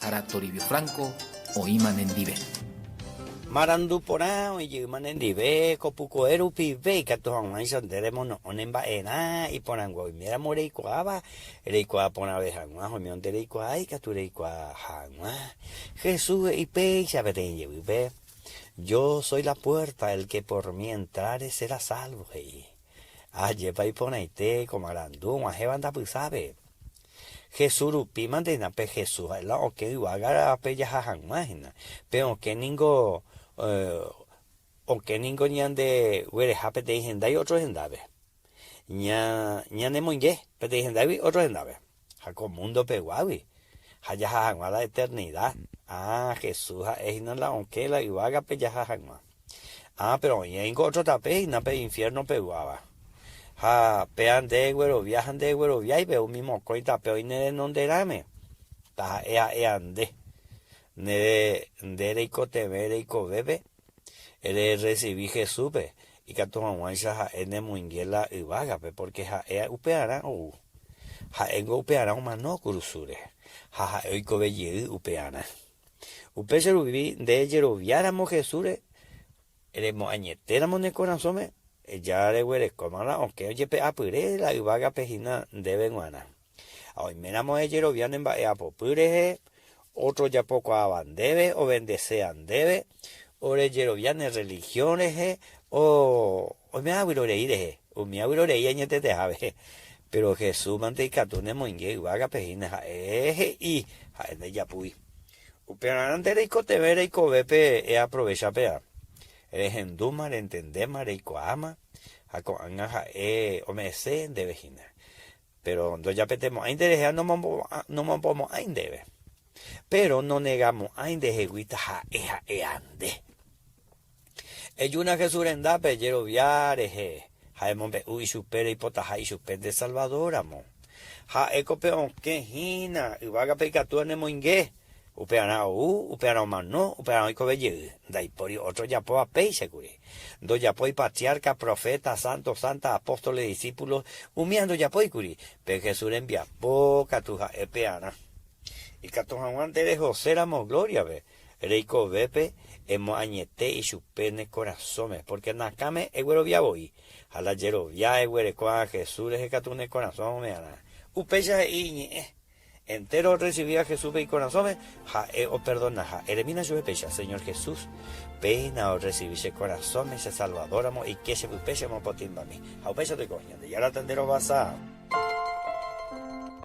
Sara Toribio Franco oĩma nendive. Marandu porã oĩ jeýma nendive ko pukoe rupive ikatu hag̃uáicha nde remono'õ ne mba'erã iporãngue oiméramo reikuaáva reikuaa porãve hag̃ua oimérõ nde reikuaa ikatu reikuaa hag̃ua. Jesús he'i péicha peteĩ jevýpe, Yo soy la puerta, el que por mí entrare será salvo, he'i. Ajépa iporãite ko marandu og̃uahẽva ndapysápe. Jesús rupi mante hína, pe Jesús ha'e la okẽ yvágape jaha hag̃ua hína. Pe okẽ ningo okẽ ningo ñande guereha peteĩ hendágui ótro hendápe. Ña ñanemoinge peteĩ hendágui ótro hendápe. Ha ko múndo peguágui. Ha jaha hag̃ua la eternida. Ah, Jesús ha'e hína la okẽ la yvágape jaha hag̃ua. Ah, péro oĩ ningo ótro tape hína pe infiérno peguáva. Ha péa nde eguerovia ha nde egueroviáipe umi mokõi tape oĩ ne renonderãme. Taha'e ha'éa nde. Ne nde reikotevẽ reikovépe ererresivi Jesúspe ikatu hag̃uáicha ha'e nemoinge la yvágape, pórke ha'e upearã ou. Ha'éngo upearã omano kurusúre, ha ha'e oikove jey upearã. Upéicha rupi nde ejeroviáramo Jesúsre, remoañetéramo ne korasõme, ja reguerekóma la okẽ ojepe'apyre la yvágape hína ndéve g̃uarã. Ha oiméramo ejerovia ne mba'e'apopy rehe, ótro ojapokuaáva ndéve, ovendeséa ndéve, orejerovia ne rrelihión rehe, o oiméva vyrorei rehe, umíva vyrorei añetetehápe. Péro Jesús mante ikatu nemoinge yvágape hína, ha'e he'i, ha'e ndaijapúi. Upearã nde reikotevẽ reikovépe eaprovecha péva. Rehendúma, rentendéma, reikuaáma, ha ko'ág̃a ha'e ome'ẽse ndéve hína. Péro ndojapetemo'ãi nderehe ha nomombomo'ãi ndéve. Péro nonegamo'ãi ndehegui taha'e ha'éva nde. Ejúna Jesús rendápe jerovia rehe ha emombe'u ichupe reipotaha ichupe nde Salvador ramo. Ha'éko pe okẽ hína yvágape ikatúva nemoinge. Upearã ou, upearã omano, upearã oikove jey. Ndaipóri ótro ojapóva péicha kuri. Ndojapói patriarca, profeta, santo, santa, apóstoles, discípulos, umíva ndojapói kuri. Pe Jesús rembiapo katu ha'e pearã. Ikatu hag̃ua nde rehoséramo glóriape, reikovépe emoañete ichupe ne korasõme, pórke nakãme eguerovia voi, ha la jerovia eguerekóva Jesús rehe katu ne korasõme'arã. Upéicha he'i iñe'ẽ. Entéro orresivíva Jesúspe ikorasõme, ha'e operdonaha. Eremína chupe péicha, Señor Jesús, péina orresivi che korasõme, che Salvador ramo, eike che pype che mopotĩmbami. Ha upéicha toiko, Ñandejára tanderovasa.